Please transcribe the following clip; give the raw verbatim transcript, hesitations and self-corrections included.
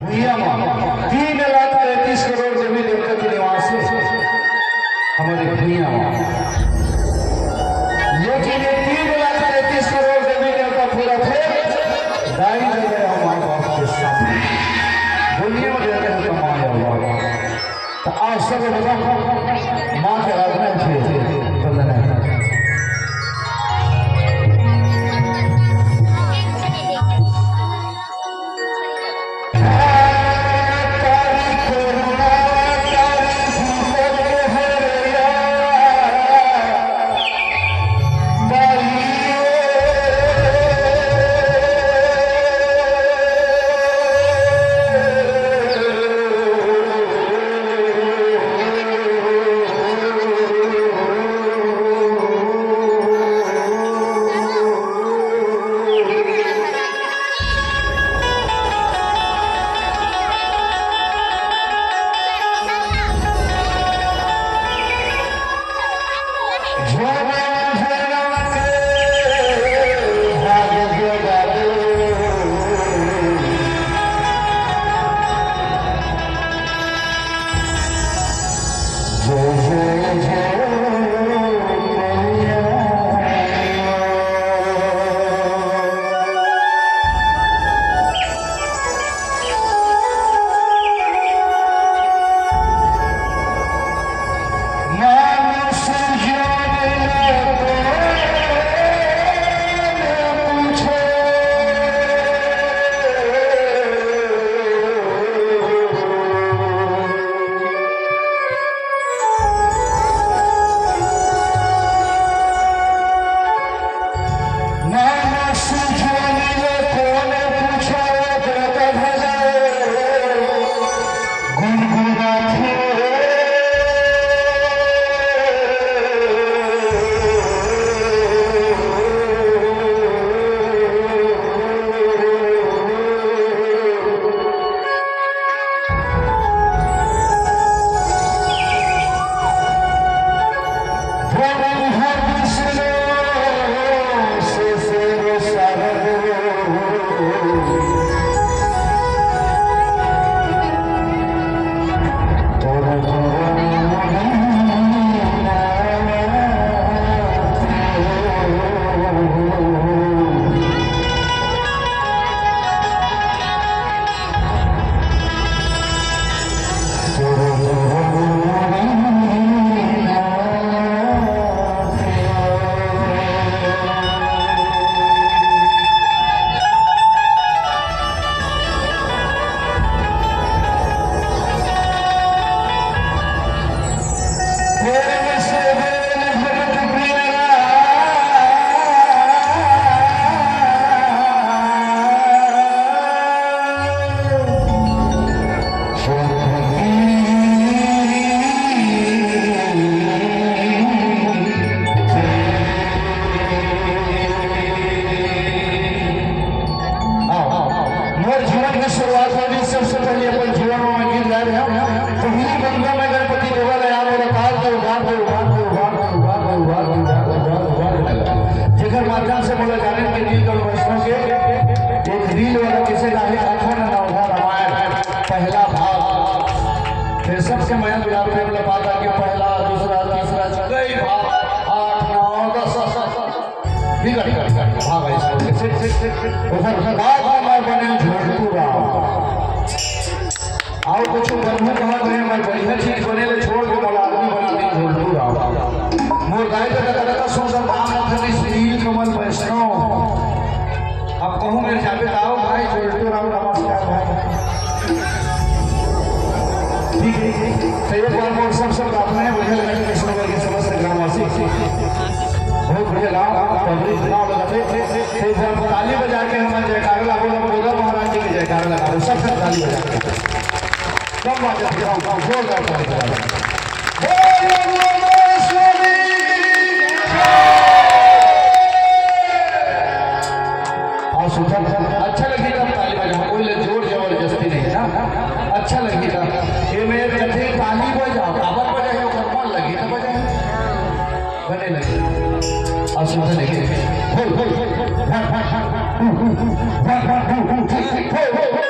भुइयां म तीन लाख तैंतीस करोड़ देवी देवता के निवास हे हमर भुइयां म। लेकिन ये तीन लाख तैंतीस करोड़ देवी देवता पूरा थे दाई ददा अउ माँ बाप के सामने। दुनिया में रहते हैं तो माँ या बाबा। तो आप सब बताओ, माँ के आराधना है, वंदना है। हाँ, मोर जीवन के शुरुआत होही, सबसे पहले अपन जीवन में मैं गीत गाए रहेंव। पहिली बंदा मैं गणपति देवा ला यार मोला तार दे, उभार दे, उभार दे, उभार दे। जेकर माध्यम से मोला जाने के दिल कर वैष्णव के एक रील वाला कैसे गाहे आखन नवधा रामायण पहला भाग। फिर सबसे मया दुलार में बोला बात आके पहला, दूसरा, तीसरा, कई भाग, आठ, नौ, दस, दस, दस, दस। बिगड़, बिगड़, बिगड़, भाग है इसको। ओकर बाद में मैं बने झोंटू राम। अउ कुछ बनहूँ कहत रहे, मैं बढ़िया चीज बने ले छोड़ के मोला आदमी बना दे झोंटू राम। मोर दाई ददा कतका सुंदर नाम रखत रहिस, नील कमल वैष्णव। अब कहूँ मेर जाबे त आओ भाई, झोंटू राम नमस्कार भाई। ठीक है, तो एक बार मोर सब, सब प्रार्थना है, मुझे लगा कि कृष्ण वर्ग के समस्त ग्रामवासी बहुत बढ़िया गाँव, पब्लिक गाँव लगाते। तो एक बार ताली बजा के हम जयकारा लगाओ, हम बोला महाराज जी की जयकारा लगाओ, सब, सब ताली बजा के। कम बात है, गाँव, गाँव, जोरदार ताली बजा के। बोलो, बोलो, स्वामी की जय। हाँ, सुथन, अच्छा लगी तब ताली बजाओ, कोई ले जोर जबरदस्ती नहीं है ना, अच्छा लगी तब। ये मैं कथे ताली बजाओ, काबर बजाओ, ओकर मन लगी तब बजाओ। बने लगे। हाँ, सुथन लगे। बोल, बोल, बोल, बोल, one, one, one, two, two, two, one, one, two, two, three, four, four, four।